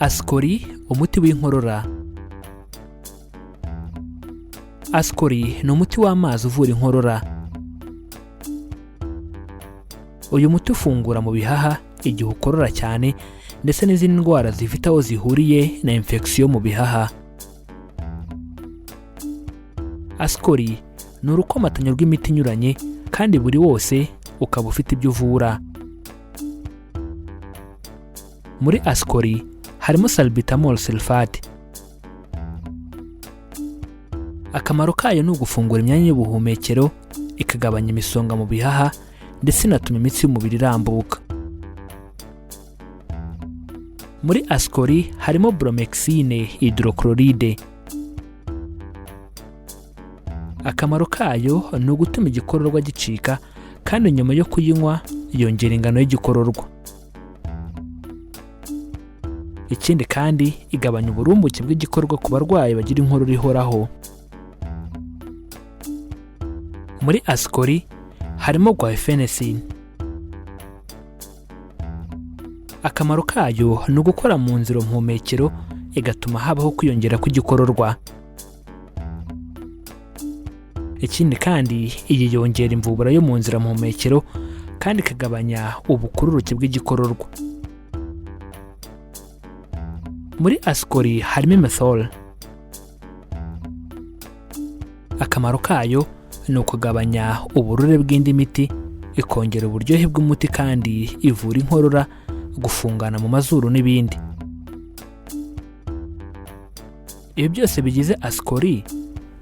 Asikori, umuti w'inkorora. Asikori ni umuti w'amazi uvura inkorora. Uyu muti ufungura mu bihaha igihe ukorora cyane, ndetse n'izindi ndwara zifite aho zihuriye na infection mu bihaha. Asikori ni urukomatanyo rw'imiti inyuranye, kandi buri wose ukaba ufite ibyo uvura. Muri asikori harimo salbutamol sulfate. Akamaro kayo ni ugufungura imyanya y'ubuhumekero, ikagabanya imisonga mu bihaha, ndetse inatuma imitsi y'umubiri irambuka. Muri asikori harimo bromhexine hydrochloride. Akamaro kayo ni ugutuma igikororwa gicika, kandi nyuma yo kuyinywa yongera ingano y'igikororwa. Ikindi kandi, igabanya uburumbuke bw'igikororwa ku barwayi bagira inkorora ihoraho. Muri asikori harimo guaifenesin. Akamaro kayo ni ugukora mu nzira mpumekero, igatuma habaho kwiyongera kw'igikororwa. Ikindi kandi, iyi yongera imvubura yo mu nzira mpumekero, kandi ikagabanya ubukururuke bw'igikororwa. Muri asikori harimo menthol. Akamaro kayo ni ukugabanya uburure bw'indi miti, ikongera uburyohe bw'umuti, kandi ivura inkorora, gufungana mu mazuru n'ibindi. Ibi byose bigize asikori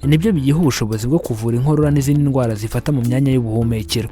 nibyo biyiha ubushobozi bwo kuvura inkorora n'izindi ndwara zifata mu myanya y'ubuhumekero.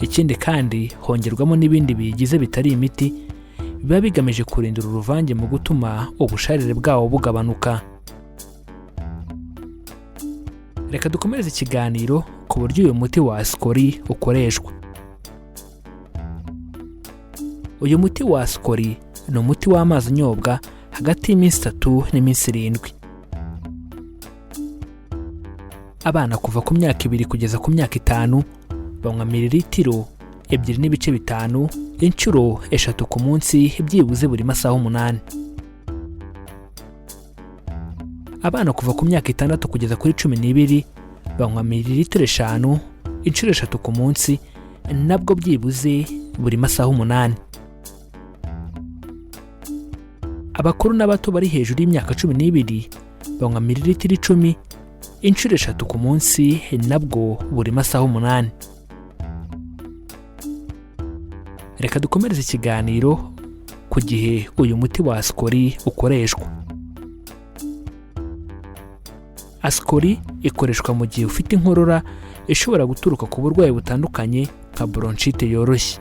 Ikindi kandi, hongerwamo n'ibindi biyigize bitari imiti, biba bigamije kurinda uru ruvange mu gutuma ubusharire bwawo bugabanuka. Reka dukomereze ikiganiro ku buryo uyu muti wa asikori ukoreshwa. Uyu muti wa asikori ni umuti w'amazi unyobwa hagati y'iminsi 3 n'iminsi 7. Abana kuva ku myaka 2 kugeza ku myaka 5 banywa mililitiro 2.5 inshuro 3 ku munsi, byibuze buri masaha 8. Abana kuva ku myaka 6 kugeza kuri 12 banywa mililitiro 5 inshuro 3 ku munsi, nabwo byibuze buri masaha 8. Abakuru n'abato bari hejuru y'imyaka 12 banywa mililitiro 10 inshuro 3 ku munsi, nabwo buri masaha 8. Reka dukomereze ikiganiro ku gihe uyu muti wa asikori ukoreshwa. Asikori ikoreshwa mu gihe ufite inkorora ishobora guturuka ku burwayi butandukanye nka bronchite yoroshye.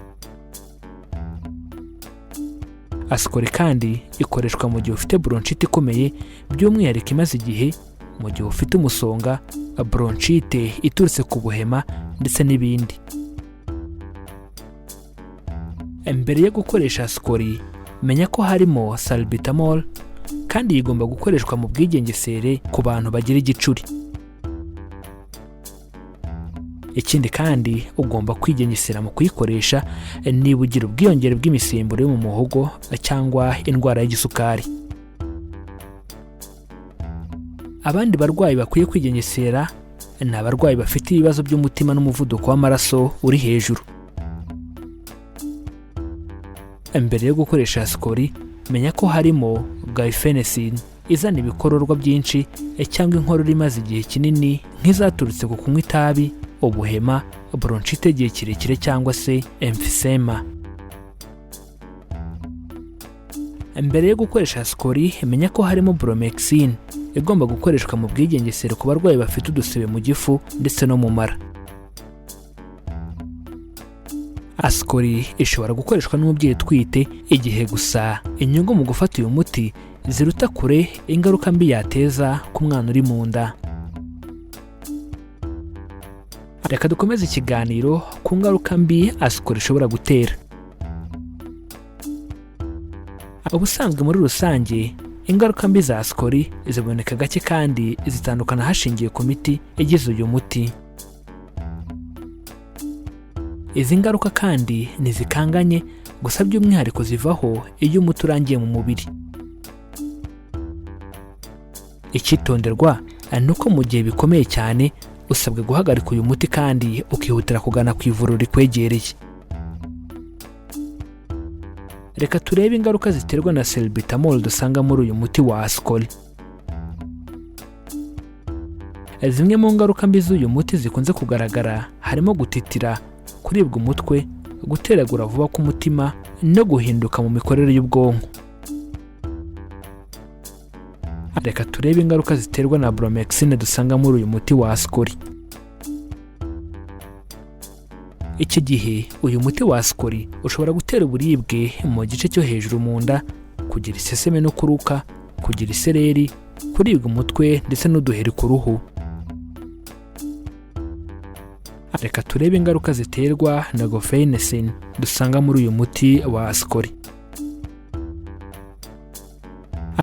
Asikori kandi ikoreshwa mu gihe ufite bronchite ikomeye, by'umwihariko imaze igihe, mu gihe ufite umusonga, bronchite iturutse ku buhema ndetse n'ibindi. Mbere yo gukoresha asikori, menya ko harimo salbutamol, kandi igomba gukoreshwa mu bwigengesere ku bantu bagira igicuri. Ikindi kandi, ugomba kwigengesera mu kuyikoresha niba ugira ubwiyongere bw'imisemburo yo mu muhogo cyangwa indwara y'igisukari. Abandi barwayi bakwiye kwigengesera ni abarwayi bafite ibibazo by'umutima n'umuvuduko w'amaraso uri hejuru. Mbere yo gukoresha asikori, menya ko harimo guaifenesin izana ibikororwa byinshi cyangwa inkorora imaze igihe kinini nk'izaturutse ku kunywa itabi, ubuhema, bronchite igihe kirekire cyangwa se emphysema. Mbere yo gukoresha asikori, menya ko harimo bromhexine igomba gukoreshwa mu bwigengesere ku barwayi bafite udusebe mu gifu ndetse no mu mara. Asikori ishobora gukoreshwa n'umubyeyi utwite igihe gusa inyungu mu gufata uyu muti ziruta kure ingaruka mbi yateza ku mwana uri mu nda. Reka dukomeze ikiganiro ku ngaruka mbi asikori ishobora gutera. Ubusanzwe muri rusange, ingaruka mbi za asikori ziboneka gake kandi zitandukana hashingiwe ku miti igize uyu muti. Izi ngaruka kandi ntizikanganye Gusa by'umwihariko zivaho iyo umuti urangiye mu mubiri. Icyitonderwa ni uko mu gihe bikomeye cyane usabwa guhagarika uyu muti kandi ukihutira kugana ku ivuriro rikwegereye. Reka turebe ingaruka ziterwa na salbutamol dusanga muri uyu muti wa Ascoli. Zimwe mu ngaruka mbi z'uyu muti zikunze kugaragara harimo gutitira, kuribwa umutwe, guteragura vuba k'umutima no guhinduka mu mikorere y'ubwonko. Reka turebe ingaruka ziterwa na bromhexine dusanga muri uyu muti wa Ascoli. Iki gihe uyu muti wa Ascoli ushobora gutera uburibwe mu gice cyo hejuru mu nda, kugira iseseme no kuruka, kugira isereri, kuribwa umutwe ndetse n'uduheri ku ruhu. Reka turebe ingaruka ziterwa na guaifenesin dusanga muri uyu muti wa Ascoli.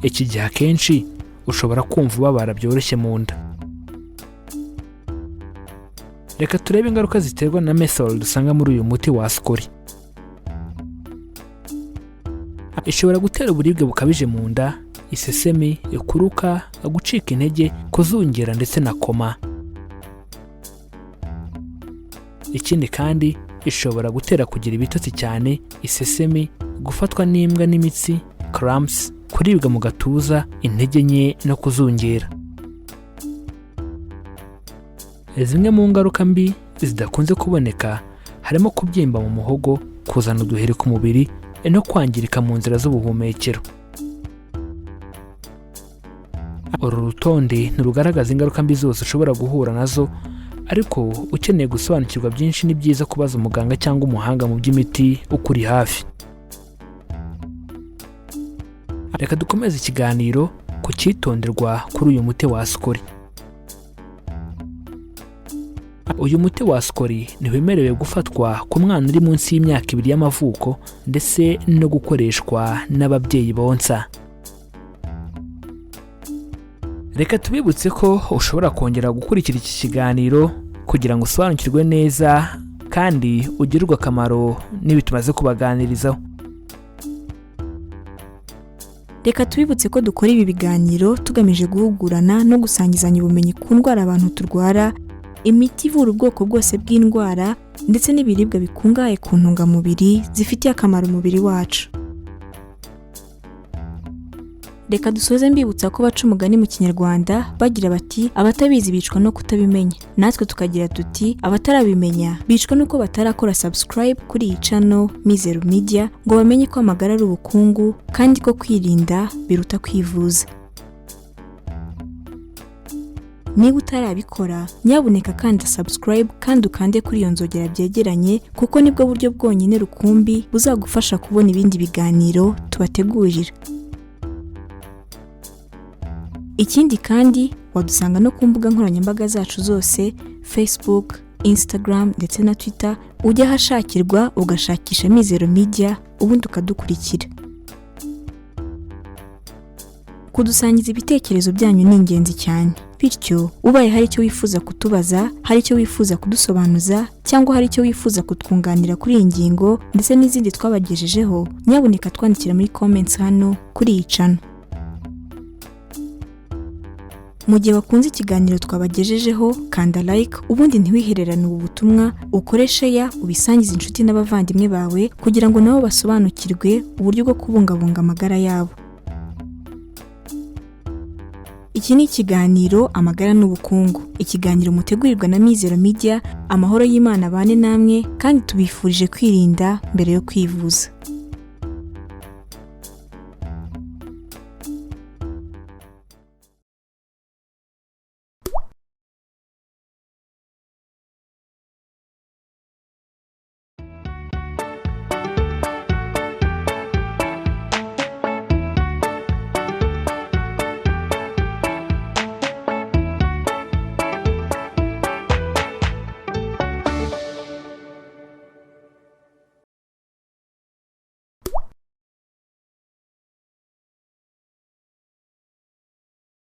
Iki gihe akenshi ushobora kumva ubabara byoroshye mu nda. Reka turebe ingaruka ziterwa na menthol dusanga muri uyu muti wa Ascoli. Ishobora gutera uburibwe bukabije mu nda, isesemi, kuruka, gucika intege, kuzungera ndetse na koma. Ikindi kandi ishobora gutera kugira ibitotsi cyane, isesemi, gufatwa n'imbwa n'imitsi, cramps, kuribwa mu gatuza, intege nke no kuzungera. Zimwe mu ngaruka mbi zidakunze kuboneka harimo kubyimba mu muhogo, kuzana uduheri ku mubiri no kwangirika mu nzira z'ubuhumekero. Uru rutonde ntirugaragaza ingaruka mbi zose ushobora guhura nazo, ariko ukeneye gusobanukirwa byinshi ni byiza kubaza umuganga cyangwa umuhanga mu by'imiti ukuri hafi. Reka dukomeze ikiganiro ku cyitonderwa kuri uyu muti wa Ascoli. Uyu muti wa Ascoli ntiwemerewe gufatwa ku mwana uri munsi y'imyaka 2 y'amavuko ndetse no gukoreshwa n'ababyeyi bonsa. Reka tubibutse ko ushobora kongera gukurikira iki kiganiro kugira ngo usobanukirwe neza kandi ugirirwe akamaro n'ibi tumaze kubaganirizaho. Reka tubibutse ko dukora ibi biganiro tugamije guhugurana no gusangizanya ubumenyi ku ndwara abantu turwara, imiti ivura ubwoko bwose bw'indwara ndetse n'ibiribwa bikungahaye ku ntungamubiri zifitiye akamaro umubiri wacu. Reka dusoze mbibutsa ko baca umugani mu Kinyarwanda bagira bati abatabizi bicwa no kutabimenya. Natwe tukagira tuti abatarabimenya bicwa nuko batarakora subscribe kuri iyi channel Mizero Media ngo bamenye ko amagara ari ubukungu kandi ko kwirinda biruta kwivuza. Niba utarabikora nyabuneka kanda subscribe kandi ukande kuri iyo nzogera byegeranye, kuko nibwo buryo bwonyine rukumbi buzagufasha kubona ibindi biganiro tubategurira. Ikindi kandi wadusanga no ku mbuga nkoranyambaga zacu zose Facebook, Instagram ndetse na Twitter, ujya ahashakirwa ugashakisha Mizero Media ubundi ukadukurikira. Kudusangiza ibitekerezo byanyu ni ingenzi cyane, bityo ubaye hari icyo wifuza kutubaza, hari icyo wifuza kudusobanuza cyangwa hari icyo wifuza kutwunganira kuri iyi ngingo ndetse n'izindi twabagejejeho, nyabuneka twandikira muri comments hano kuri iyi channel. Mu gihe wakunze ikiganiro twabagejejeho, kanda like ubundi ntiwihererane ubu butumwa, ukore share ubisangize inshuti n'abavandimwe bawe kugira ngo nabo basobanukirwe uburyo bwo kubungabunga amagara yabo. Iki ni ikiganiro Amagara n'Ubukungu, ikiganiro mutegurirwa na Mizero Media. Amahoro y'Imana abane namwe kandi tubifurije kwirinda mbere yo kwivuza.